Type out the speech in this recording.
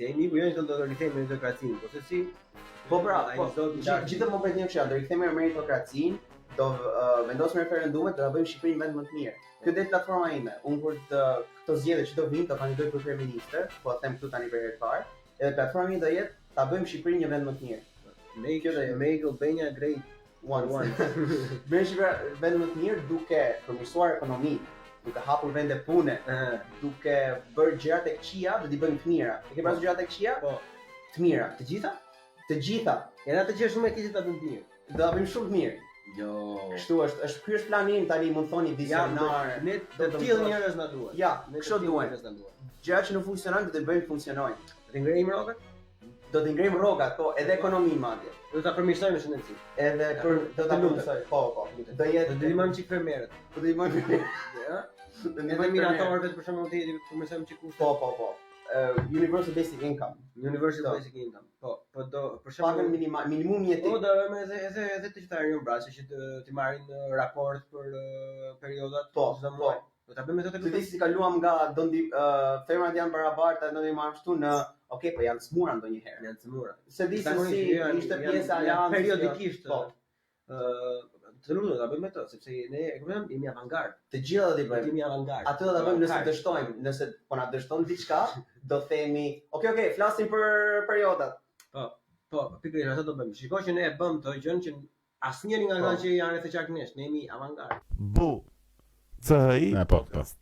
Se ai miku jonë thotë do të rikthejmë meritokracinë, po se si Po pra, ai po, zoti i lartë. Gjithë momentin që janë, do rikthehemi në meritokracinë, do uh, vendosim referendumet, do ta bëjmë Shqipërinë vend më të mirë. Kjo del platforma ime. Unë kur të këto zgjedhje që do vinë, do kandidoj për kryeministër, po e them këtu tani për herë të parë, edhe platforma ime do jetë ta bëjmë Shqipërinë një vend më të mirë. Make, Kjo do jetë. make Albania great Once. once. Bëjmë Shqipërinë vend më të mirë duke përmirësuar ekonominë, duke hapur vende pune, Ëh, duke bërë gjërat e këqija dhe t'i bëjmë të mira. E ke parasysh gjërat e këqija? Po. Të mira. Të gjitha? Të gjitha. Edhe atë që është shumë e keqe ta bëjmë të mirë. Do ta bëjmë shumë të mirë. Jo. Kështu është, është ky është plani im tani, mund thoni vizionar. Ne do të të tillë më njerëz na duhen. Ja, Ne të kështu tillë duhen. njerëz na duhen. Gjërat që nuk funksionojnë do t'i bëjmë funksionojnë. Do të ngrejmë rrogat, Do t'i ngrejmë rrogat, po, edhe ekonominë madje. do ta përmirësojmë shëndetësinë. Edhe për do ta Të lutem. përmirësoj. Po, po. Do jetë Do të ndihmojmë çik fermerët. do të ndihmojmë. Ja? Do Edhe ndihmojmë minatorëve për shembull të përmirësojmë çik kushtet. Po, po, po. Eh, universal basic income. Universal Po. Basic Income. Po, po do për Pagën shembull minimal, minimum jetik. Po do bëjmë edhe edhe edhe të gjitha Erion Braçe që të, të marrin eh, raport për eh, periodat Po, çdo po. muaj. Do ta bëjmë edhe Të të di si kaluam nga do ndi uh, femrat janë barabarta, do ndi marrë kështu në, okay, po janë smura ndonjëherë. janë sëmura. Se di se Zakonisht si janë- ishte janë- pjesa e janë aleancës. periodikisht. Po, Ë, të lutem do ta bëjmë atë, sepse ne e kuptojmë jemi avangard. të gjitha do t'i bëjmë. Jemi avangard. Atë do ta bëjmë nëse Avangard. dështojmë, nëse po na dështon diçka, do themi, ok, ok, flasim për periodat. Po, pikërisht atë do bëjmë. Shikoj që ne e bëm të gjën që asnjëri nga Po. ata që janë rreth e qark nesh, ne jemi avangard. Bu C H I Ne, po, po. Podcast.